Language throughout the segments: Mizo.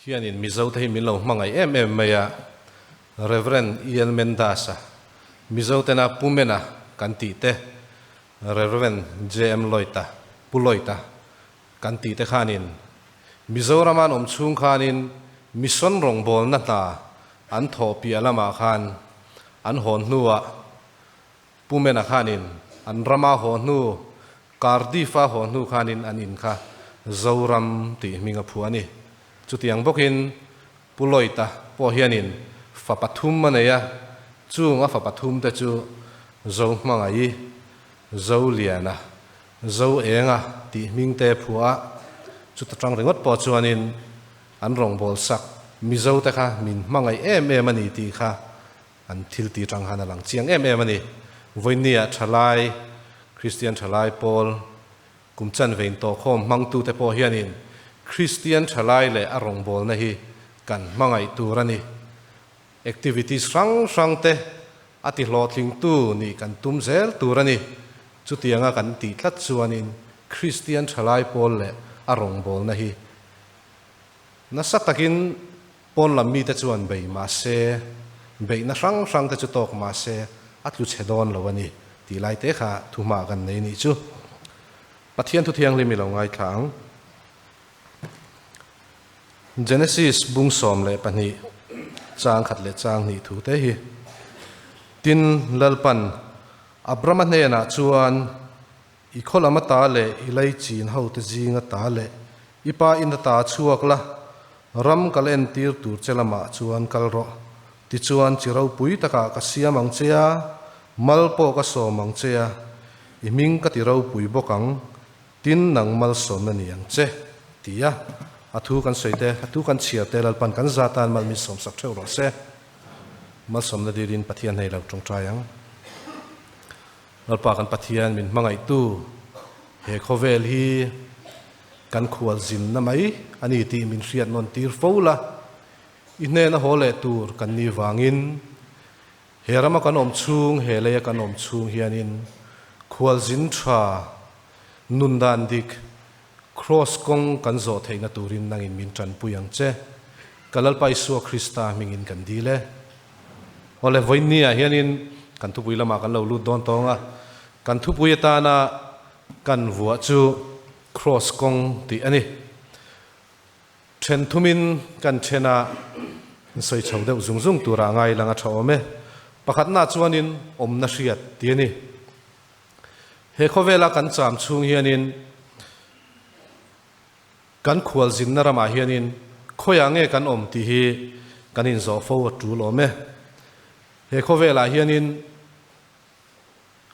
Hianin Mizote hi min lo hmangaih em em mai a, Rev. E.L. Mendas-a, Mizotena Pu Mena kan tih te, Rev. J.M. Lloyd-a, Pu Lloyd-a kan tih te khanin Mizorama an awm chhung khanin mission rawngbawlna hna an thawh piah lamah khan an hawn hnuah Pu Mena khanin an rama haw hnu, Cardiff-a haw hnu khanin an in kha Zoram tih hming a phuah a ni. Chutiang bawkin Pu Lloyd-a pawh hianin fa pathum a nei a, chung a fa pathum te chu Zohmangaih, Zoliana, Zoenga tih hming te phuah a, chuta tang ringawt pawh chuanin an rawngbawlsak Mizo te kha min hmangaih em em a ni tih kha An thil ti tang han a lang chiang em em a ni. Vawinia thalai, Kristian thalai pawl, kum chanve intawhkhawm hmangtute pawh hianin Kristian thalai leh a rawngbawlna hi kan hmangaih tur a ni. Activities hrang hrangte a ti hlawhtlingtu nih kan tum zel tur a ni. Chutianga kan tih tlat chuanin Kristian thalai pawl leh a rawngbawlna hi nasa takin Pawn lam mite chuan bei mah se, beihna hrang hrang te chu tawk mah se, a tlu chhe dawn lo a ni tih lai te kha thu hma kan nei nih chu. Pathian thu thianghlim i lo ngaithla ang. Genesis bung 12 chang khat leh chang hnih thu te hi. Tin, Lalpan Abrama hnenah chuan I khaw lam ata leh i lei chin hote zing ata leh i pa in ata chhuak la, ram kal entir tur che lamah chuan kal rawh. Tichuan chi ropui takah ka siam ang che a, mal pawh ka sawm ang che a, i hming ka ti ropui bawk ang, tin nang malsawmna ni ang che, ti a, a thu kan sawi te, a thu kan chhiar te Lalpan kan za tan mal min sawmsak theuh rawh se. Malsawmna dilin Pathian hei lo tawngtai ang. Lalpa kan Pathian min hmangaihtu he khawvel hi kan khual zinna mai a ni tih min hriat nawn tir fo la, i hnena haw leh tur kan ni vangin he rama kan awm chhung, he leia kan awm chhung hianin khual zin tha, nun dan dik, Kraws kawng kan zawh theihna turin nangin min tanpui ang che. Ka Lalpa Isua Krista hmingin kan dil e. Awle, vawiinni ah hianin kan thupui lamah kan lo lut dawn tawng a, kan thupui atana kan vuah chu Kraws kawng tih a ni. Then thumin kan then a, sawi chho deuh zung zung turah ngai lang a tha awm e. Pakhatna chuanin awmna hriat tih a ni. He khawvela kan cham chhung hianin Kan khualzinna ramah hianin khawiah nge kan awm tih hi kan inzawh fo a tul awm e. He khawvelah hianin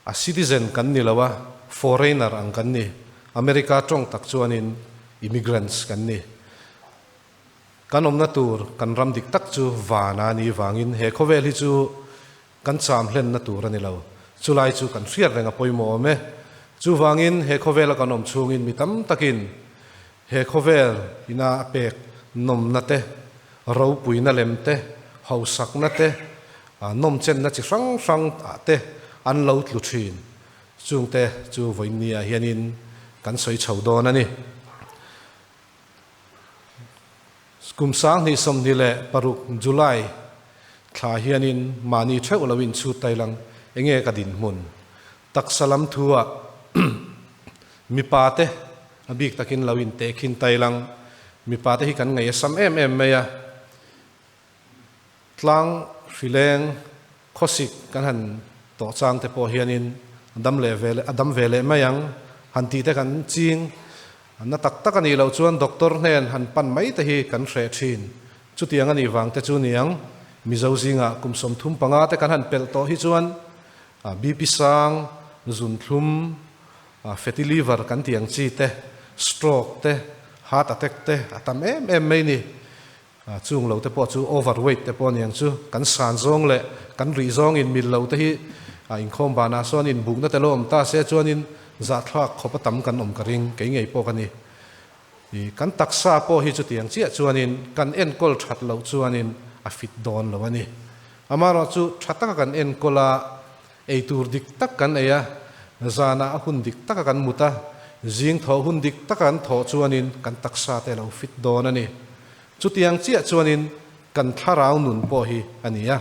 a citizen kan ni lo a, foreigner ang kan ni. America tawng tak chuanin immigrants kan ni. Kan awmna tur kan ram dik tak chu van a nih vangin he khawvel hi chu Kan cham hlenna tur a ni lo. Chulai chu kan hriat reng a pawimawh awm e. Chuvangin he khawvela kan awm chhungin mi tam takin he khawvel ina a pek nawmna te, ropuina lem te, hausakna te, nawmchenna chi hrang hrang ah te an lo tlu thin. Chungte chu vawiinni ah hianin kan sawi chho dawn a ni. Kum 2026 July thla hianin mahni theuh lo inchhut tai lang enge ka dinhmun taksa lam thu ah mipa te a bik takin lo intehkhin tai lang mipa te hi kan ngaih a sam em em mai a tlang hrileng khawsik kan han tawh chang te pawh hianin a dam leh ve leh a dam ve leh mai ang han tih te kan ching na tak tak a nih loh chuan doctor hnen han pan mai te hi kan hreh thin chutiang a nih vang te chu niang Mizo zingah kum 35 te kan han pelh tawh hi chuan BP sang zunthlum fatty liver kan tih ang chi te stroke te heart attack te a tam em em mai ni. Chung lo te pawh chu over weight te pawh aniang chu kan san zawng leh kan rih zawng in mil lo te hi inkhawm banah sawn inbukna te lo awm ta se chuanin zahthlak khawp a tam kan awm ka ring kei ngei pawh ka ni. I kan taksa pawh hi chutiang chiah chuanin kan enkawl that loh chuanin a fit dawn lo a ni. Amaherawh chu tha taka kan enkawl a, ei tur dik tak kan ei a, zanah a hun dik taka kan mut a, zing thawh hun dik taka kan thawh chuanin kan taksa te a lo fit dawn a ni. Chutiang chiah chuanin kan thlarau nun pawh hi a ni a.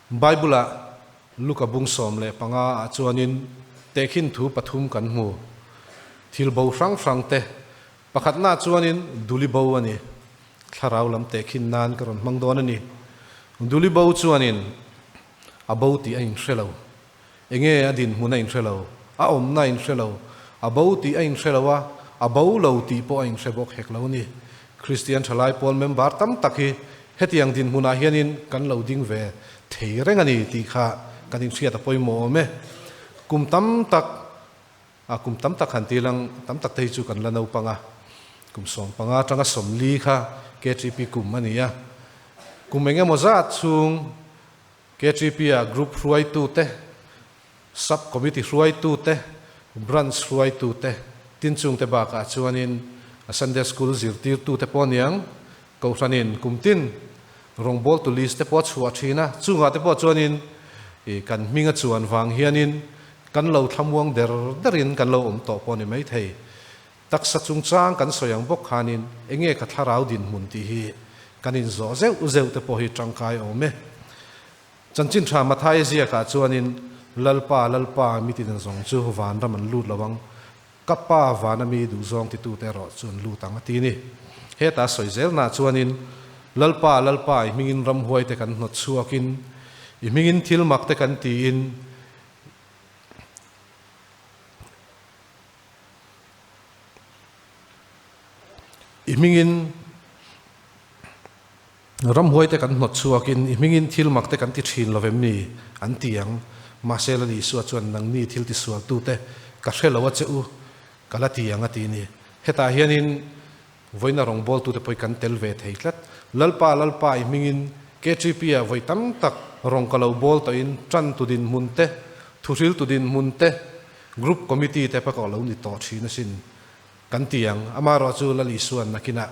Bible-ah Luka bung 15 ah chuanin tehkhin thu pathum kan hmu. Thil bo hrang hrang te pakhatna chuanin duli bo a ni. Thlarau lam tehkhin nan ka rawn hmang dawn a ni. Duli bo chuanin a bo tih a inhre lo. Enge a dinhmun a inhre lo, a awmna a inhre lo, a bo tih a inhre lo a, a bo lo tih pawh a inhre bawk hek lo a ni. Kristian thalai pawl member tam tak hi hetiang dinhmunah hianin kan lo ding ve thei reng a ni tih kha kan inhriat a pawimawh awm e. Kum tam tak, a kum tam tak han tilang tam tak te hi chu kan la naupang a, kum 15 atanga 40 kha KTP kum a ni a, kum engemaw zat chhung KTP-a Group hruaitute, Sub Committee hruaitute, Branch hruaitute, tin chungte bakah chuanin Sunday School zirtirtute pawh aniang, Kohhranin kum tin rawngbawltu list te pawh a chhuah thin a, chungah te pawh chuanin kan hming a chuan vang hianin kan lo thlamuang der derin kan lo awm tawh pawh a ni maithei. Taksa chungchang kan sawi ang bawk khanin enge ka thlarau dinhmun tih hi kan inzawh zeuh zeuh te pawh hi tangkai awm e. Chanchin tha Mathaia ziakah chuanin Lalpa, Lalpa mi tin zawng chu vanram an lut lo ang, ka Pa vana mi duhzawng titute erawh chu an lut ang a ti ni. Heta sawi zelnaah chuanin Lalpa, Lalpa i hmingin ramhuaite kan hnawt chhuakin, i hmingin thil mak te kan tiin, I hmingin ramhuai te kan hnawt chhuakin i hmingin thil mak te kan ti thin lo vem ni? An ti ang. Mahse Lal Isua chuan nangni thil tisualtute ka hre lo a che u, ka la ti ang a ti ni. Hetah hianin vawiina rawngbawltute pawh hi kan tel ve thei tlat. Lalpa, Lalpa i hmingin KTP-ah vawi tam tak rawng ka lo bawl tawhin tantu dinhmun te, thuhriltu dinhmun te, Group committee te pakawh lo ni tawh thin asin kan ti ang. Amaherawh chu Lal Isuan nakinah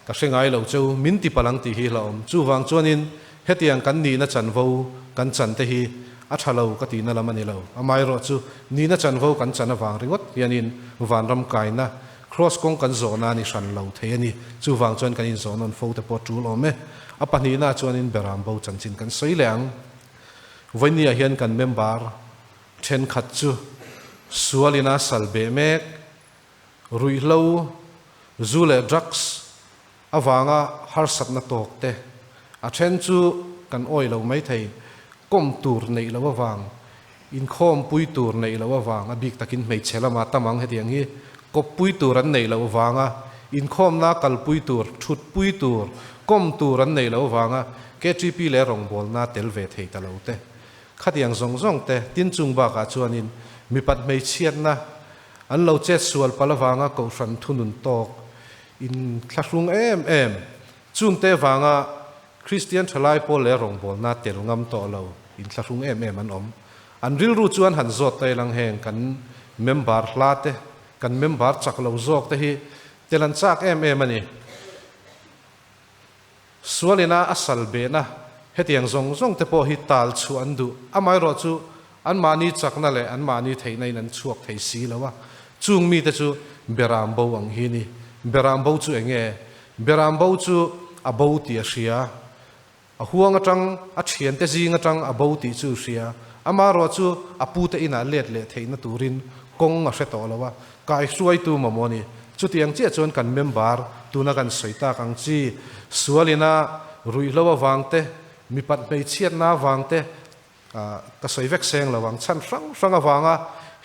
ka hre ngai lo cheu, min ti palh ang tih hi hlauhawm. Chuvang chuanin hetiang kan nihna chanvo kan chan te hi a tha lo ka tihna lam a ni lo. Amaherawh chu nihna chanvo kan chan avang ringawt hianin vanram kaina Kross kawng kan zawhna a ni hran lo thei a ni. Chuvang chuan kan inzawh nawn fo te pawh tul awm e. A pahnihna chuanin Berambo chanchin kan sawi leh ang. Vawinia hian kan member Thenkhat chu sualina sal beh mek, ruihhlo, zu leh drugs avanga harsatna tawk te, a then chu kan awih lo maithei, kawm tur neih loh avang, inkhawmpui tur neih loh avang, a bik takin hmeichhe lama tam ang hetiang hi, kawppui tur an neih loh avanga inkhawmna kalpui tur, thutpui tur, kawm tur an neih loh avanga KTP leh rawngbawlna tel ve thei ta lo te. Khatiang zawng zawng te tin chung bakah chuanin mipat hmeichhiatna an lo chet sual palh avanga kohhran thunun tawk in thlahrung em em chungte vanga Kristian thalai pawl leh rawngbawlna tel ngam tawh lo in thlahrung em em an awm. An rilru chuan han zawt ta ilang heng kan member hla te, kan member chak lo zawk te hi tel an chak em em a ni. Sualina a sal behna hetiang zawng zawng te pawh hi tal chhuah an duh. Amaherawh chu anmahni chakna leh anmahni theihna in an chhuak thei si lo a. Chung mite chu Beram bo ang hi ni. Beram bo chu eng nge? Beram bo chu a bo tih a hria. A huang atang, a thiante zing atang a bo tih chu hria. Amaherawh chu a pute inah let leh theihna turin kawng a hre tawh lo a. Kaihruaitu mamawh a ni. Chutiang chiah chuan kan member tuna kan sawi tak ang chi, sualina ruihhlo avang te, mipat hmeichhiatna avang te, ka sawi vek seng lo ang, chhan hrang hrang avanga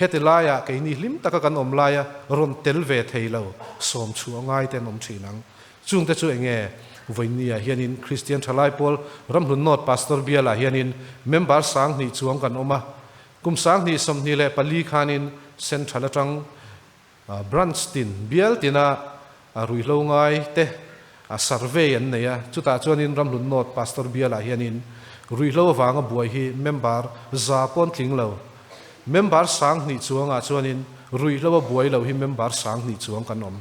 heti laiah keini hlim taka kan awm laia rawn tel ve thei lo, sawm chhuah ngai te an awm thin ang. Chungte chu enge vawinia hianin Kristian Thalai Pawl Ramhlun North Pastor Bialah hianin member 2000 chuang kan awm a, Kum 2024 khanin Central atang Branch tin, bial tina ruihhlo ngai te survey an nei a, chutah chuanin Ramhlun North Pastor bialah hianin ruihhlo avanga buai hi member za pawn tling lo. Member 2000 chuangah chuanin ruihhlo a buai lo hi member 2000 chuang kan awm.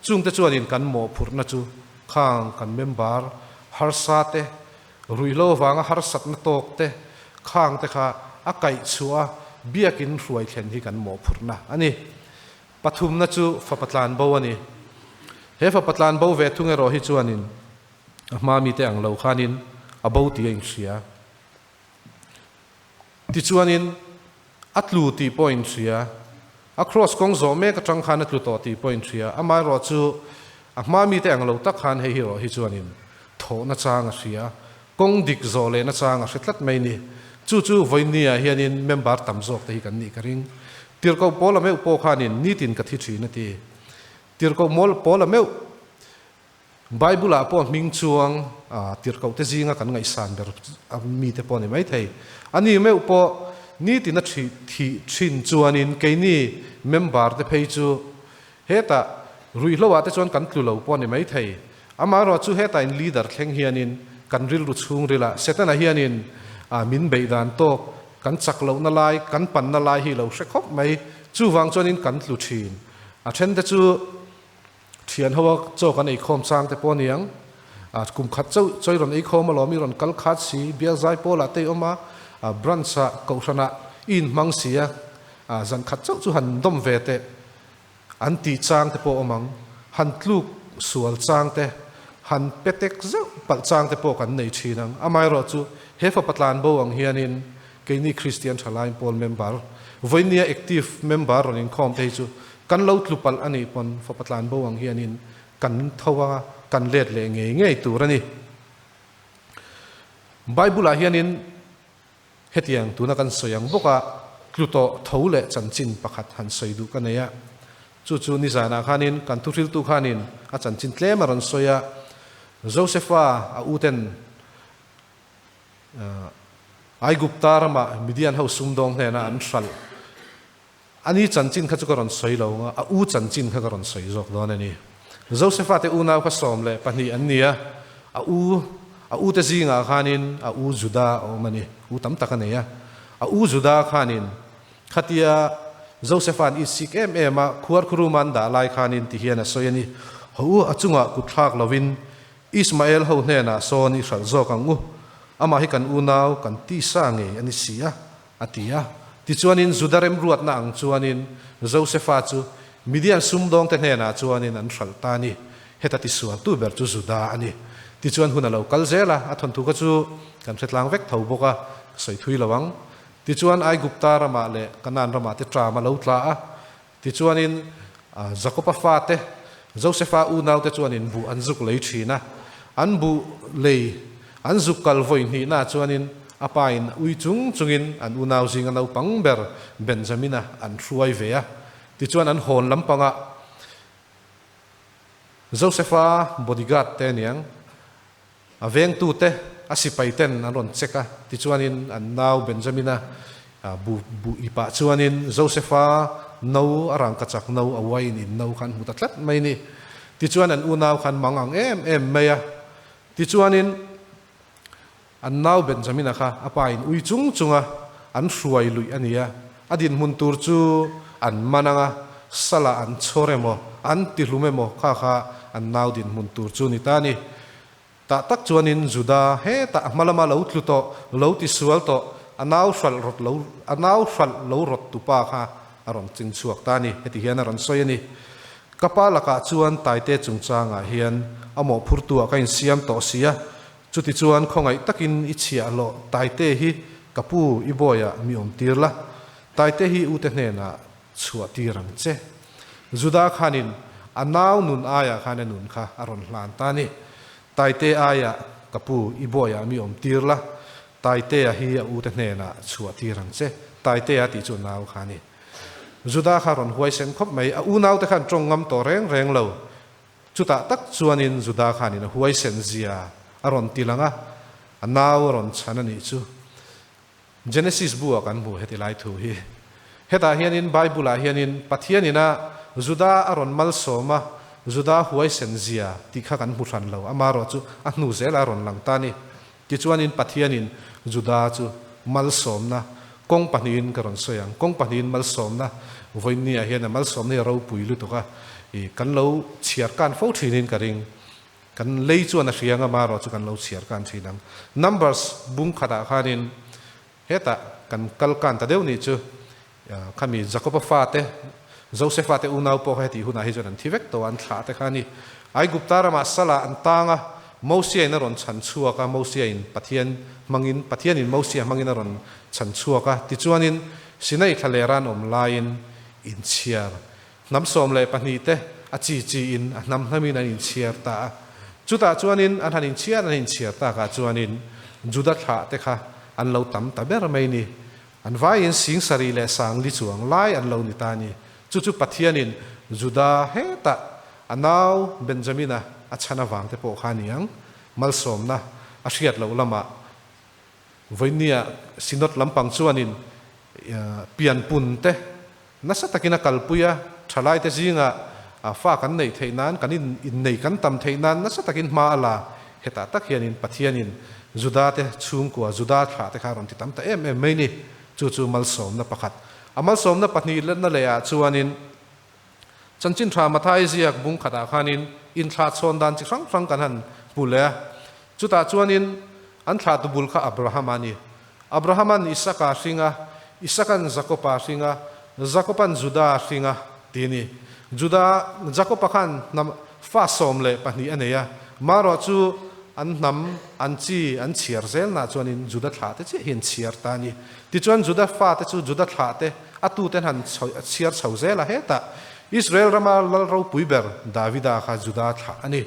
Chungte chuanin kan mawhphurhna chu khang kan member harsa te Ruihhlo avanga harsatna tawk te, khang te kha a kaih chhuah a, biakin hruai thlen hi kan mawhphurhna a ni. Pathumna chu fapa tlan bo a ni. He fapa tlan bo ve thung erawh hi chuanin a hma mite ang lo khanin a bo tih a inhria. Tichuanin a tlu tih pawh a inhria. A kraws kawng zawh mek atang khan a tlu tawh tih pawh a inhria. Amaherawhchu a hma mite ang lo tak khan hei hi erawh hi chuanin thawhna chang a hria. Kawng dik zawh lehna chang a hre tlat mai ni. Chu chu vawinia hianin member tam zawk te hi kan nih ka ring. Tirhkoh Paula meuh pawh khanin nitin ka thi thin a ti. Tirhkoh Paula meuh Bible-ah pawh hming chuang tirhkoh te zinga kan ngaihsan ber mite pawh a ni maithei. Ani meuh pawh nitin a thi thin chuanin keini member te phei chu hetah ruihhloah te chuan kan tlu lo pawh a ni maithei. Amaherawh chu hetah in leader thleng hianin kan rilru chhungrilah Setana hianin min beih dan tawk kan chak lohna lai, kan panna lai hi lo hre khawp mai. Chuvang chuanin kan tlu thin. A thente chu Thian ho a chaw kan eikhawm chang te pawh a niang. Kum khat chauh chaw i rawn eikhawm alawm, i rawn kal khat si, bial zai pawlah te i awm a, branch ah, kohhran ah i inhmang si a, zan khat chauh chu han dawm ve teh an tih chang te pawh a awm ang. Han tluk sual chang te, han pe tek zeuh palh chang te pawh kan nei thin ang. Amaherawh chu he fapa tlan bo ang hianin Keini Kristian Thalain Pawl member, vawinia active member rawn inkhawm te hi chu kan lo tlu palh a nih pawn fapa tlan bo ang hianin kan tho a, kan let leh ngei ngei tur a ni. Bible ah hianin hetiang tuna kan sawi ang bawka tlu tawh tho leh chanchin pakhat han sawi duh ka nei a, chu chu nizanah khanin kan thuhriltu khanin a chanchin tlem a rawn sawi a, Josepha a uten Aigupta rama Midian ho sumdawng hnena an hralh a ni chanchin kha chu ka rawn sawi lo ang a, a u chanchin kha ka rawn sawi zawk dawn a ni. Josefa te unau kha 12 an ni a, a u a ute zingah khanin a u Juda a awm a ni, u tam tak a nei a. A u Juda khanin khatia Josefa'n i sik em em a, khuarkhurum an dah lai khanin ti hian a sawi a ni, Haw u, a chungah kut thlak lovin Ismael ho hnenah sawn i hralh zawk ang u, amah hi kan unau, kan tisa ngei a ni si a, a ti a. Tichuanin Juda remruatna ang chuanin Josefa chu Midian sumdawngte hnenah chuanin an hralh ta a ni. Heta tisualtu ber chu Juda a ni. Tichuan hun a lo kal zel a, a thawnthu kha chu kan hretlang vek tho bawk a, ka sawi thui lo ang. Tichuan Aigupta ramah leh Kanaan ramah te ṭam a lo tla a, Tichuanin, Jakoba fate, Josefa unaute chuanin buh an zuk lei thin a. An buh lei an zuk kal vawi hnihnaah chuanin a pain ui chung chungin an unau zinga naupang ber Benjamina an hruai ve a. Tichuan an hawn lampangah Josefa bodyguard te aniang, A vengtute, a sipaiten an rawn check a, tichuanin an nau Benjamina bu bu ipah chuanin Josefa no, a rangkachak no, a wine in no kha an hmu ta tlat mai ni. Tichuan an unau kha an mang ang em em mai a. Tichuanin an nau Benjamina kha a pa in ui chung chunga an hruai luih a ni a, a dinhmun tur chu an man ang a, sala an chhawr emaw, an tihlum emaw kha kha an nau dinhmun tur chu ni ta a ni. Tah tak chuanin Juda hetah a hma lama lo tlu tawh, lo ti sual tawh, a nau hralh rawt lo, a nau hralh lo rawt tu pa kha a rawn ching chhuak ta a ni. Heti hian a rawn sawi a ni. Ka pa lakah chuan Taite chungchangah hian a mawhphurtu ah ka insiam tawh si a, chuti chuan khawngaih takin i chhiahhlawh Taite hi ka pu i bawiah mi awm tir la, Taite hi ute hnenah chhuah tir ang che. Juda khanin a nau nun aiah khan a nun kha a rawn hlan ta a ni. Taite aiah ka pu i bawiah mi awm tir la, Taitea hi a ute hnenah chhuah tir ang che. Taitea tih chu a nau kha a ni. Juda kha a rawn huaisen khawp mai. A unaute khan tawng ngam tawh reng reng lo. Chutah tak chuanin Juda khanin a huaisen zia a rawn ti lang a, a nau a rawn chhan a nih chu. Genesis bu ah kan hmu heti lai thu hi. Hetah hianin Bible ah hianin Pathianin a Juda a rawn malsawm a, Juda huaisen zia tih kha kan hmu hran lo, amaherawh chu a hnu zelah a rawn lang ta a ni. Tichuanin Pathianin Juda chu malsawmna kawng pahnihin ka rawn sawi ang, kawng pahnihin malsawmna vawiinni ah hian a malsawmna hi a ropui lutuk a, ih kan lo chhiar kan fo thinin ka ring. Kan lei chuan a hria anga marawh chu kan lo chhiar kan thin ang. Numbers bung khatah khanin hetah kan kal kan ta deuh nih chu khami Jakoba fate, Josefa te unau pawh kha hetih hunah hi chuan an thi vek tawh a, an thlah te kha a ni. Aigupta ramah salah an tang a, Mosia in a rawn chhan chhuak a, Mosia in Pathian hmangin, Pathian in Mosia hmangin a rawn chhan chhuak a, tichuanin Sinai thlalera an awm laiin inchhiar hnam 12 te a chi chi in a hnam hnamin an inchhiar ta a. Chutah chuanin an han inchhiar an inchhiar takah chuanin Juda thlah te kha an lo tam ta ber mai ni. An vaiin sing sarih leh sang li chuang lai an lo ni ta a ni. Chu chu Pathianin Juda hetah a nau Benjamina a chhan avang te pawh kha a ni ang. Malsawmna a hriat loh lamah vawinia Synod lampang chuanin pianpun te nasa takin a kalpui a, thalaite zingah fa kan neih theih nan, kan innei kan tam theih nan nasa takin hma a la. Hetah tak hianin Pathianin Juda te chhungkua, Juda thlah te kha a rawn ti tam ta em em mai ni. Chu chu malsawmna pakhat. A malsawmna pahnih letna leh ah chuanin Chanchin Tha Mathai ziak bung khatah khanin inthlah chhawn dan chi hrang hrang kan han hmu leh a. Chutah chuanin an thlahtu bul kha Abrahama a ni. Abrahaman Isaka a hring a, Isakan Jakopa a hring a, Jakopan Juda a hring a, ti a ni. Juda, Jakopa khan hnam fa 12 a nei a, marawh chu an hnam, an chi, an chhiar zelnah chuanin Juda thlahte chiah hi an chhiar ta a ni. Tichuan Juda fate chu Juda thlahte a tuten han chhiar chho zel a, hetah Israel rama lal ropui ber Davida kha Juda thlah a ni.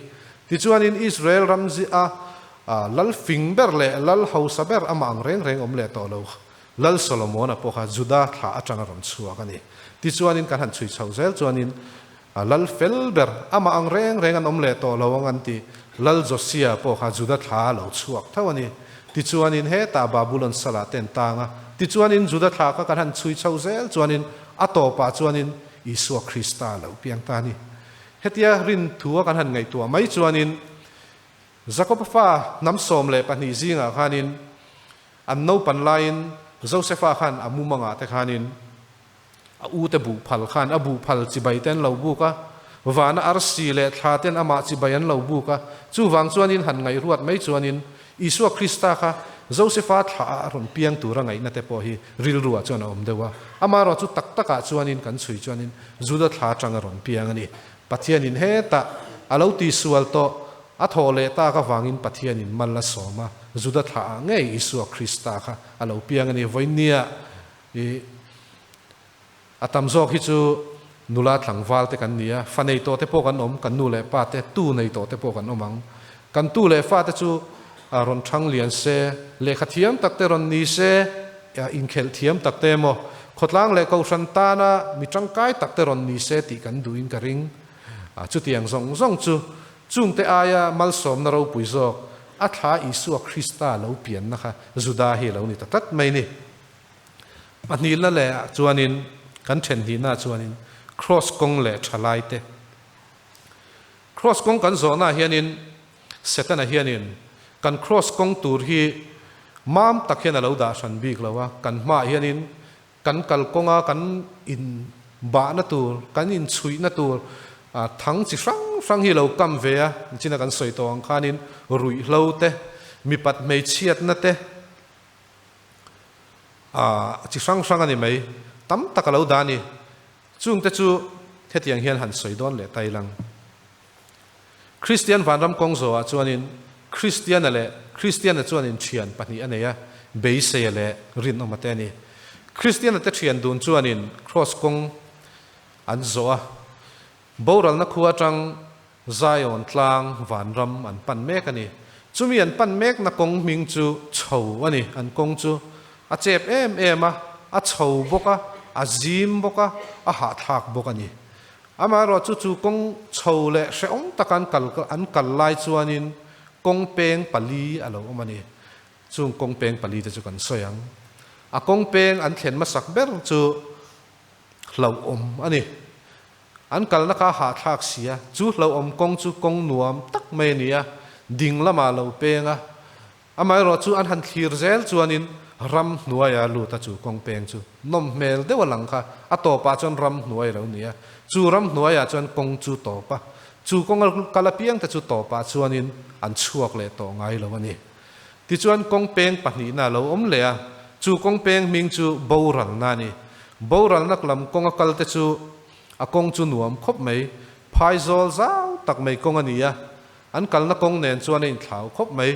Tichuanin Israel ram a Lal fing ber leh lal hausa ber amah ang reng reng awm leh tawh lo. Lal Solomona pawh kha Juda thlah atanga rawn chhuak a ni. Tichuanin kan han chhui chhoh zel chuanin lal fel ber amah ang reng reng an awm leh tawh lo ang an ti. Lal Josia pawh kha Juda thla a lo chhuak tho a ni. Tichuanin hetah Babulon salah te an tang a. Tichuanin Juda thlah kha kan han chhui chhoh zel chuanin a tawpah chuanin Isua Krista a lo piang ta a ni. Hetia rin thu a kan han ngaihtuah mai chuanin Jakoba fa hnam 12 zingah khanin an naupan laiin Josefa khan a mumangah te khanin a ute buh phal khan a buh phal chibai te an lo buk a, vana arsi leh thla ten amah chibai an lo buk a. Chuvang chuanin han ngaihruat mai chuanin Isua Krista kha Josefa thlah ah a rawn piang tura ngaihna te pawh hi rilruah chuan a awm deuh a. Amaherawh chu tak takah chuanin kan chhui chuanin Juda thla atang a rawn piang a ni. Pathianin hetah a lo tihsual tawh, a thawh leh tak avangin Pathianin mal a sawm a, Juda thlaah ngei Isua Krista kha a lo piang a ni. Vawinia i a tam zawk hi chu nula tlangval te kan ni a, fa nei tawh te pawh kan awm, kan nu leh pa te, tu nei tawh te pawh kan awm ang. Kan tu leh fa te chu rawn thang lian se, lehkha thiam tak te rawn ni se, inkhelh thiam tak te emaw, khawtlang leh kohhran tana mi tangkai tak te rawn ni se tih kan duhin ka ring. Chutiang zawng zawng chu chungte aia malsawmna ropui zawk a thla Isua Krista lo pianna kha Juda hi a lo ni ta tlat mai ni. Pahnihna leh ah chuanin kan then hnihna chuanin Kraws kawng leh thalai te. Kraws kawng kan zawhna ah hianin Setana hianin kan Kraws kawng tur hi mam tak hian a lo dah hran bik lo a, kan hmaah hianin kan kalkawnga kan in bahna tur, kan inchhuihna tur thang chi hrang hrang hi lo kam ve a, nichina kan sawi tawh ang khanin ruihhlo te, mipat hmeichhiatna te, chi hrang hrang a ni mai, tam tak a lo dah a ni. Chungte chu hetiang hian han sawi dawn leh ta ilang. Kristian vanram kawng zawhah chuanin Kristiana leh Kristiana chuanin thian pahnih a nei a, Beiseia leh Rinawma te a ni. Kristiana te thian dun chuanin Kraws kawng an zawh a, boralna khua atang Zion tlang vanram an pan mek a ni. Chumi an pan mekna kawng hming chu chho a ni. An kawng chu a chep em em a, a chho bawk a, a zim bawk a, a hahthlak bawk a ni. Amaherawh chu chu kawng chho leh hrehawm taka an kal an kal lai chuanin kawng peng pali a lo awm a ni. Chung kawng peng pali te chu kan sawi ang. A kawng peng an thlen hmasak ber chu hlauhawm a ni. An kalna kha a hahthlak si a, chu hlauhawm kawng chu kawng nuam tak mai a ni a, ding lamah a lo peng a. Amaherawh chu an han thlir zel chuanin ram hnuaia lut a chu kawng peng chu nawm hmel deuh a lang kha a tawpah chuan ram hnuai a lo ni a, chu ram hnuaiah chuan kawng chu tawp a, chu kawng a kal apiang te chu tawpah chuanin an chhuak leh tawh ngai lo a ni. Tichuan kawng peng pahnihna a lo awm leh a, chu kawng peng hming chu boralna a ni. Boralna lam kawng a kal te chu a kawng chu nuam khawp mai, phaizawl zau tak mai kawng a ni a, an kalna kawng nen chuan a inthlau khawp mai.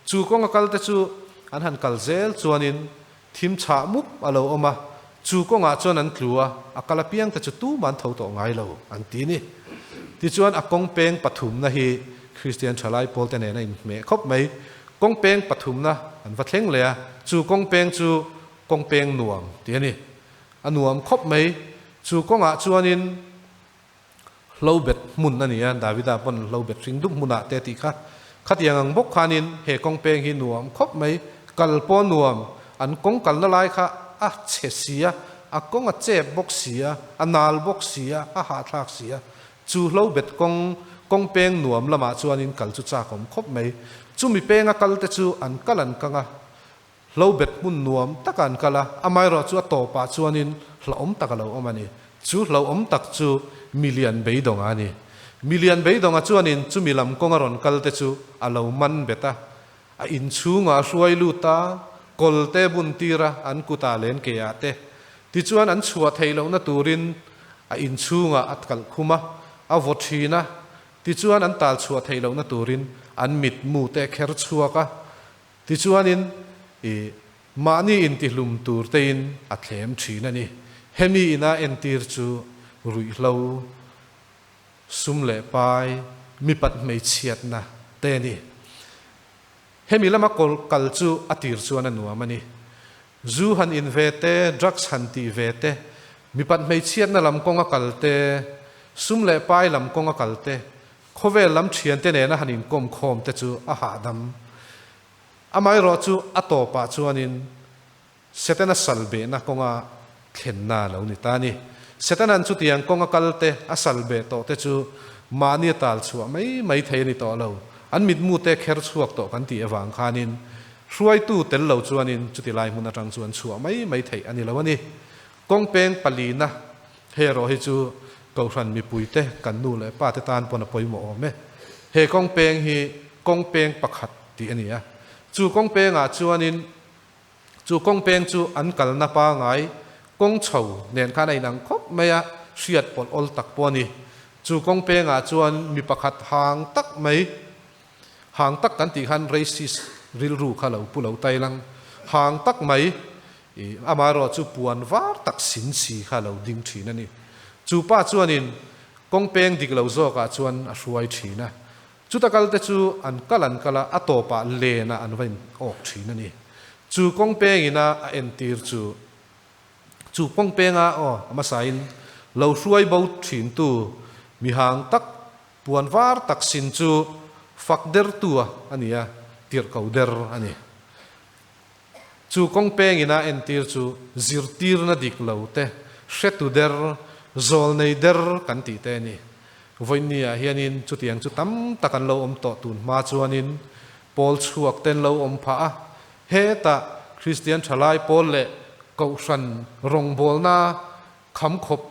Chu kawnga kalte chu an han kal zel chuanin thim chhah mup a lo awm a, chu kawngah chuan an tlu a, a kal apiangte chu tumah an tho tawh ngai lo an ti ni. Tichuan a kawng peng pathumna hi Kristian thalai pawlte nen a inhmeh khawp mai. Kawng peng pathumna an va thleng leh a, chu kawng peng chu kawng peng nuam tih a ni. A nuam khawp mai. Chu kawngah chuanin Hlobet hmun a ni a, Davida pawn Hlobet hring dup hmunah te a tih kha. Khatiang ang bawk khanin he kawng peng hi nuam khawp mai, kal pawh nuam, an kawng kalna lai kha a chhe si a, a kawng a chep bawk si a, a nal bawk si a, a hahthlak si a. Chu Hlobet kawng, kawng peng nuam lamah chuanin kal chu chakawm khawp mai. Chumi penga kalte chu an kal an kang a, Hlo bet hmun nuam taka an kal a, amaherawh chu a tawpah chuanin hlauhawm tak a lo awm a ni. Chu hlauhawm tak chu milian beidawnga a ni. Milian beidawnga chuanin chumi lam kawnga rawn kal te chu a lo man bet a, a inchhungah a hruai lut a, kawl te bun tir a, an kutah len keah te. Tichuan an chhuah theih lohna turin a inchhungah a kalh khum a, a vaw thin a, tichuan an tal chhuah theih lohna turin an mitmu te a kher chhuak a, Tichuanin, i mahni intihlum tur tein a thlem thin a ni. Hemi ina entir chu ruihhlo, sum leh pai, mipat hmeichhiatna te a ni. Hemi lama kal chu a tir chuan a nuam a ni. Zu han in ve te, drugs han tih ve te, mipat hmeichhiatna lam kawnga kal te, sum leh pai lam kawnga kal te, Khawvel lam thiante nena han inkawm khawm te chu a hahdam. Amaherawh chu a tawpah chuanin Setana sal behna kawnga thlenna a lo ni ta a ni. Setana'n chutiang kawnga kal te, a sal beh tawh te chu mahni a tal chhuah mai mai thei a ni tawh lo. An mitmu te kher chhuak tawh kan tih avang khanin hruaitu tel lo chuanin chuti lai hmun atang chuan chhuah mai mai theih a ni lo a ni. Kawng peng palina Hei erawh hi chu Kohhran mipuite kan nu leh pa te tan pawn a pawimawh awm e. He kawng peng hi kawng peng pakhat tih a ni a. Chu kawng pengah chuanin chu kawng peng chu an kalna pangai kawng chho nen khan a inang khawp mai a, hriat pawlh awl tak pawh a ni. Chu kawng pengah chuan mi pakhat hang tak mai, hang tak kan tih khan racist rilru kha lo pu lo tai lang, hang tak mai I amaherawh chu puan var tak sin si kha a lo ding thin a ni. Chu pa chuanin kawng peng dik lo zawkah chuan a hruai thin a. Chuta kalte chu an kal an kal a, a tawpah lenah an va in awk thin a ni. Chu kawng pengina a entir chu, chu kawng penga aw a hmasain lo hruai bo thintu mihang tak puan var tak sin chu fak dertu a ni a, tirhko der a ni. Chu kawng pengin a entir chu zirtirna dik lo te, hretu der, zawlnei der kan tih te a ni. Vawiinni ah hianin chutiang chu tam tak an lo awm tawh tun hma chuanin pawl chhuak te an lo awm phah a, hetah Kristian thalai pawl leh Kohhran rawngbawlna kham khawp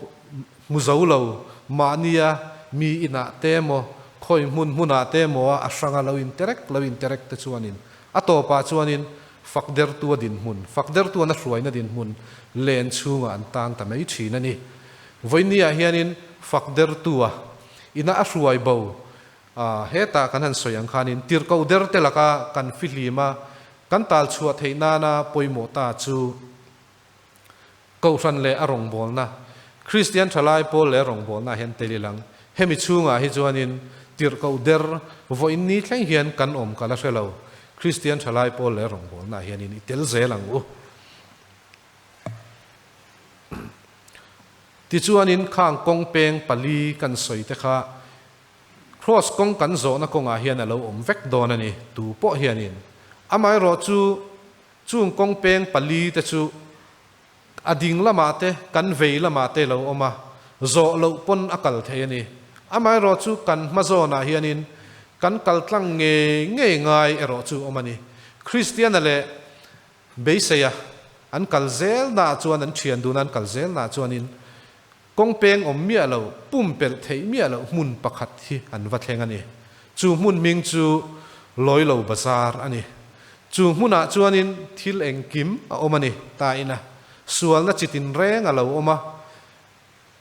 hmu zo lo mahnia mi inah te emaw khawi hmun hmunah te emaw a hranga lo interek lo interek te chuanin a tawpah chuanin fak dertua dinhmun, fak dertuan a hruaina dinhmun len chhungah an tang ta mai thin a ni. Vawinia hianin fak dertua ina a hruai bo a, hetah kan han sawi ang khanin tirhkoh derte laka kan fihlima kan talchhuah theih nana pawimawh ta chu Kohhran leh a rawngbawlna, Kristian thalai pawl leh a rawngbawlna ah hian tel ilang. Hemi chhungah hi chuanin tirhkoh der vawiin ni thleng hian kan awm ka la hre lo. Kristian thalai pawl leh a rawngbawlna ah hianin i tel zel ang u. Tichuanin khang kawng peng pali kan sawi te kha Kraws kawng kan zawhna kawngah hian a lo awm vek dawn a ni, tu pawh hianin. Amaherawh chu Chung kawng peng pali te chu a ding lamah te, kan vei lamah te lo awm a, zawh loh pawn a kal thei a ni. Amaherawh chu kan hma zawnah hianin kan kal tlang ngei ngei ngai erawh chu awm a ni. Kristiana leh Beiseia an kal zel naah chuan an thian duna an kal zel naah chuanin kawng peng awm miah lo, pumpelh theih miah loh hmun pakhat hi an va thleng a ni. Chu hmun hming chu Lawilo Bazar a ni. Chu hmunah chuanin thil engkim a awm a ni ta ina sualna chi tinreng a lo awm a,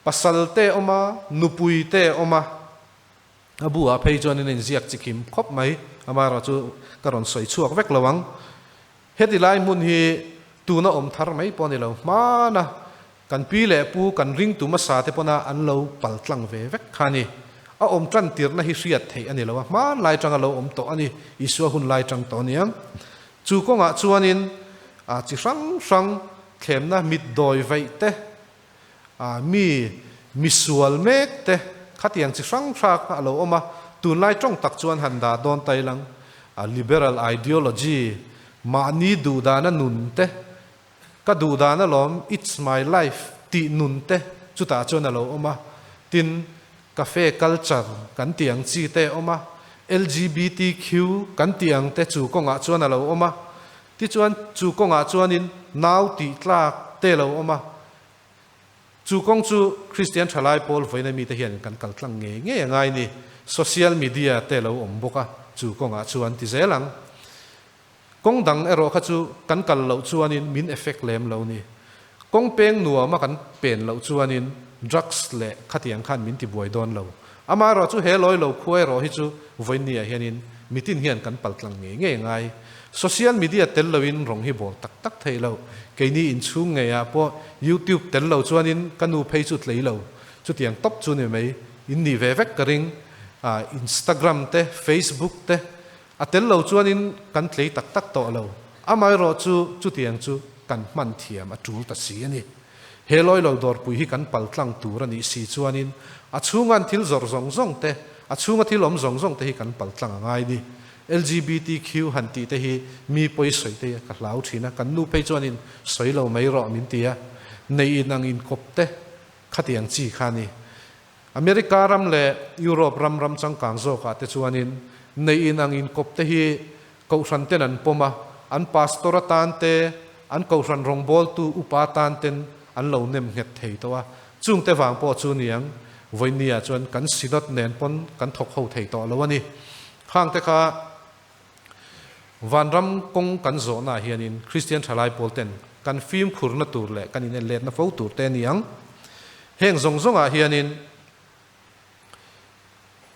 pasal te awm a, nupui te awm a. A bu ah phei chuan in a inziak chi kim khawp mai, amaherawh chu ka rawn sawi chhuak vek lo ang. Heti lai hmun hi tuna awm thar mai pawh a ni lo, hmana kan pi leh pu kan ringtu hmasa te pawna an lo pal tlang ve vek kha a ni. A awm tan tirhna hi hriat theih a ni lo a, hmanlai tanga lo awm tawh a ni, Isua hun lai tang tawh a niang. Chu kawngah chuanin chi hrang hrang thlemna mitdawi vaih te, Mi misual mek te khatiang chi hrang hrang a lo awm a, tunlai tawng tak chuan han dah dawn ta ilang a liberal ideology mahni duhdana nun te, ka duhdan alawm it's my life tih nun te chutah chuan a lo awm a, tin cafe culture kan tih ang chi te a awm a, LGBTQ kan tih ang te chu kawngah chuan a lo awm a, Tichuan, chu kawngah chuanin nau tih tlak te lo awm a. Chu kawng chu Kristian thalai pawl vawiina mite hian kan kal tlang ngei ngei a ngai ni. Social media te lo awm bawk a, chu kawngah chuan ti zel ang. Kawng dang erawh kha chu kan kal loh chuanin min effect lem lo ni. Kawng peng nuama kan pen loh chuanin drugs leh khatiang khan min tibuai dawn lo. Amaherawh chu he lawi lo khua erawh hi chu vawiinniah hianin mitin hian kan paltlang ngei ngei a ngai. Social media tel loin rawng hi bawl tak tak theih lo. Keini inchhung ngeiah pawh YouTube tel lo chuanin ka nu phei chu tlei lo. Chutiang tawp chu ni mai. In nih ve vek ka ring. Instagram te, Facebook te a tel lo chuanin kan tlei tak tak tawh lo. Amaherawh chu chutiang chu kan hman thiam a tul ta si a ni. He lawi lo dawrpui hi kan pal tlang tur a nih si chuanin a chhunga an thil zawrh zawng zawng te, a chhunga thil awm zawng zawng te hi kan pal tlang a ngai ni. LGBTQ han tih te hi mi pawi sawi te ka hlau thin a, kan nu phei chuanin sawi lo mai rawh min ti a, nei in ang inkawp te khatiang chi kha a ni. America ram leh Europe ram ram changkang zawkah te chuanin nei in ang inkawp te hi Kohhran ten an pawm a, an pastor atan te, an kohhran rawngbawltu upa atan ten an lo nem nghet thei tawh a. Chungte vang pawh chu niang, vawinia chuan kan synod nen pawn kan thawk ho thei tawh lo a ni. Khangte kha vanram kawng kan zawhnaah hianin Kristian thalai pawl ten kan fimkhurna tur leh kan inenletna fo tur te a ni ang. Heng zawng zawngah hianin